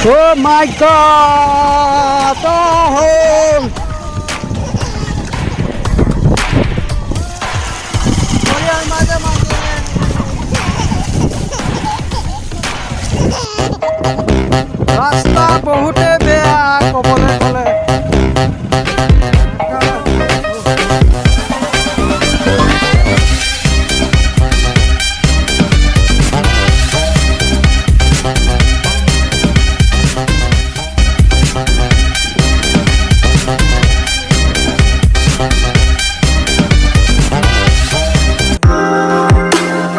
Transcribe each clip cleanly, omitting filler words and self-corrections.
Oh my God! Oh! মাজে মাজে ৰাস্তা বহুতে বেয়া ক'বলৈ গ'লে।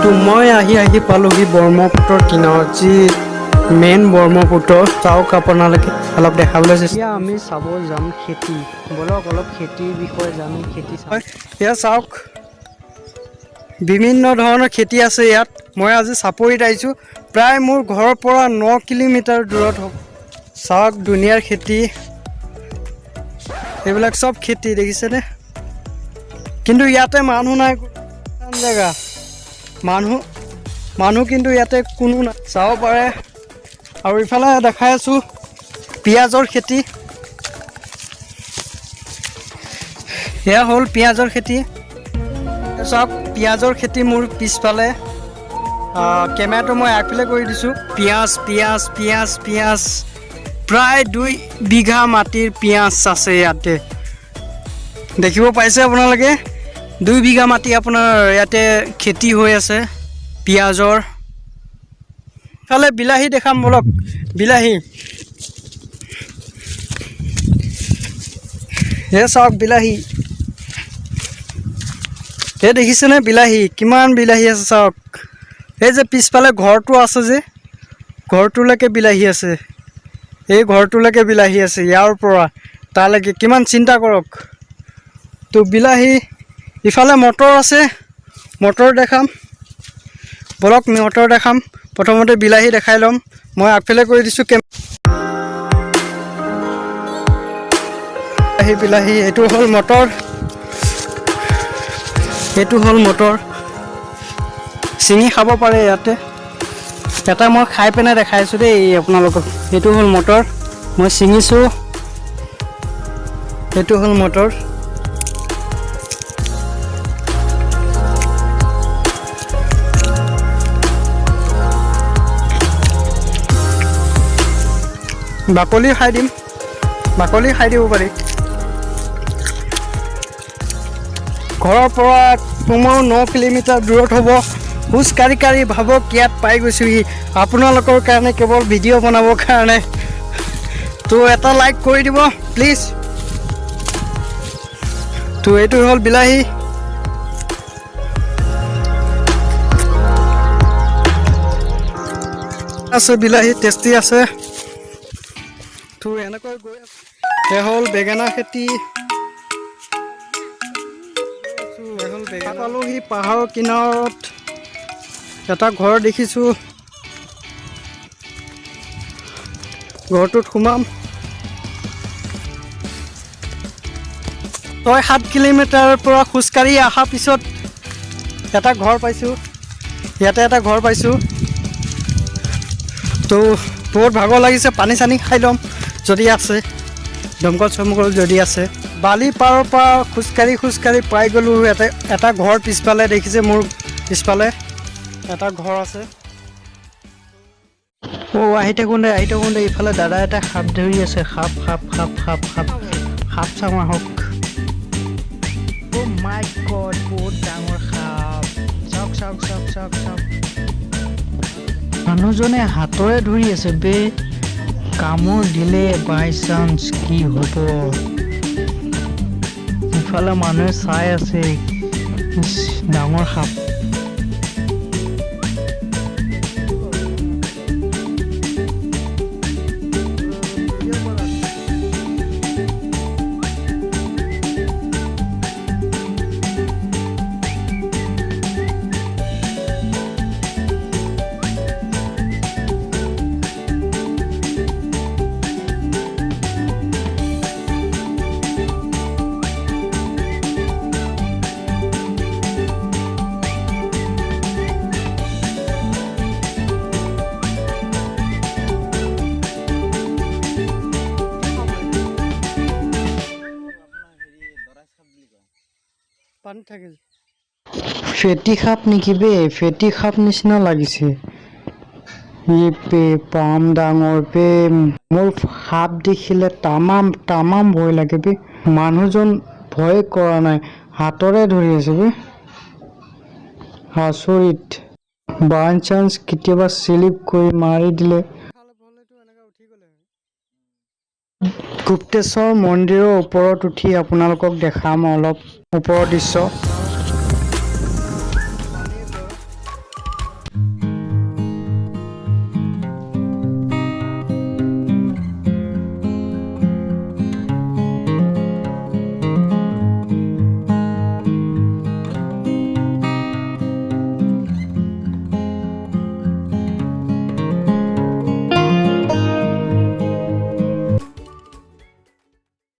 তো মই আহি আহি পালোহি ব্ৰহ্মপুত্ৰৰ কিনাৰত, যি মেইন ব্ৰহ্মপুত্ৰ। চাওক আপোনালোকে, অলপ দেখাবলৈ চেষ্টা। এতিয়া আমি চাব যাম খেতি। ব'লক, অলপ খেতিৰ বিষয়ে জানো, খেতি চাওঁ। এয়া চাওক, বিভিন্ন ধৰণৰ খেতি আছে ইয়াত। মই আজি চাপৰিত আহিছোঁ, প্ৰায় মোৰ ঘৰৰ পৰা 9 কিলোমিটাৰ দূৰত হ'ব। চাওক, ধুনীয়াৰ খেতি, এইবিলাক চব খেতি দেখিছেনে? কিন্তু ইয়াতে মানুহ নাই জেগা, মানুহ মানুহ কিন্তু ইয়াতে কোনো নাই, চাব পাৰে। আৰু ইফালে দেখাই আছোঁ পিঁয়াজৰ খেতি। এয়া হ'ল পিঁয়াজৰ খেতি। চাওক, পিঁয়াজৰ খেতি মোৰ পিছফালে। কেমেৰাটো মই আগফালে কৰি দিছোঁ। পিঁয়াজ, পিঁয়াজ, পিঁয়াজ, পিঁয়াজ। প্ৰায় 2 বিঘা মাটিৰ পিঁয়াজ আছে ইয়াতে, দেখিব পাইছে আপোনালোকে। 2 বিঘা মাটি আপোনাৰ ইয়াতে খেতি হৈ আছে পিঁয়াজৰ। ইফালে বিলাহী দেখাম, ব'লক। বিলাহী, এই চাওক বিলাহী। এই দেখিছেনে বিলাহী, কিমান বিলাহী আছে চাওক। এই যে পিছফালে ঘৰটো আছে যে, ঘৰটোলৈকে বিলাহী আছে। এই ঘৰটোলৈকে বিলাহী আছে, ইয়াৰ পৰা তালৈকে কিমান, চিন্তা কৰক। তো বিলাহী, ইফালে মটৰ আছে, মটৰ দেখাম ব'লক। মটৰ দেখাম, প্ৰথমতে বিলাহী দেখাই ল'ম। মই আগফালে কৰি দিছোঁ বিলাহী, বিলাহী। এইটো হ'ল মটৰ, এইটো হ'ল মটৰ। ছিঙি খাব পাৰে ইয়াতে। এটা মই খাই পিনে দেখাইছোঁ দেই আপোনালোকক। এইটো হ'ল মটৰ, মই ছিঙিছোঁ। এইটো হ'ল মটৰ। বাকলি খাই দিম, বাকলি খাই দিব পাৰি। ঘৰৰ পৰা কমেও 9 কিলোমিটাৰ দূৰত হ'ব। খোজ কাঢ়ি কাঢ়ি ভাবক ইয়াত পাই গৈছোহি, আপোনালোকৰ কাৰণে, কেৱল ভিডিঅ' বনাবৰ কাৰণে। তো এটা লাইক কৰি দিব প্লিজ। তো এইটো হ'ল বিলাহী আছে, বিলাহী টেষ্টি আছে। তো এনেকৈ গৈ আছোঁ। এয়া হ'ল বেঙেনা খেতি। এয়া হ'ল বেঙেনা। পালোহি পাহাৰৰ কিনাৰত, এটা ঘৰ দেখিছোঁ, ঘৰটোত সোমাম। 6-7 কিলোমিটাৰৰ পৰা খোজকাঢ়ি অহাৰ পিছত এটা ঘৰ পাইছোঁ, ইয়াতে এটা ঘৰ পাইছোঁ। তো বহুত ভাগৰ লাগিছে, পানী চানী খাই ল'ম যদি আছে, দমকল চমকল যদি আছে। বালি পাৰৰ পৰা খোজকাঢ়ি খোজকাঢ়ি পাই গ'লোঁ ইয়াতে এটা ঘৰ। পিছফালে দেখিছে, মোৰ পিছফালে এটা ঘৰ আছে। অ' আহি থাকোঁতে আহি থাকোঁতে ইফালে দাদা এটা সাপ ধৰি আছে। সাপ, সাপ, সাপ, সাপ, সাপ, সাপ চাওঁ আহক। অ' মাই গড, বহুত ডাঙৰ সাপ। চাওক, চাওক, চাওক, চাওক, চাওক। মানুহজনে হাতৰে ধৰি আছে বে। কামোৰ দিলে বাই চান্স কি হ'ব? ইফালে মানুহে চাই আছে। ইচ, ডাঙৰ সাপ। পানীত থাকে। ফেটি সাপ নেকি বে? ফেটি সাপ নিচিনা লাগিছে। এই বে, পাম ডাঙৰ বে। মোৰ সাপ দেখিলে তামাম তামাম ভয় লাগে বে। মানুহজন ভয় কৰা নাই, হাতৰে ধৰি আছে বে। আচৰিত! বাই চান্স কেতিয়াবা শ্লিপ কৰি মাৰি দিলে। গুপ্তেশ্বৰ মন্দিৰৰ ওপৰত উঠি আপোনালোকক দেখাম অলপ ওপৰৰ দৃশ্য।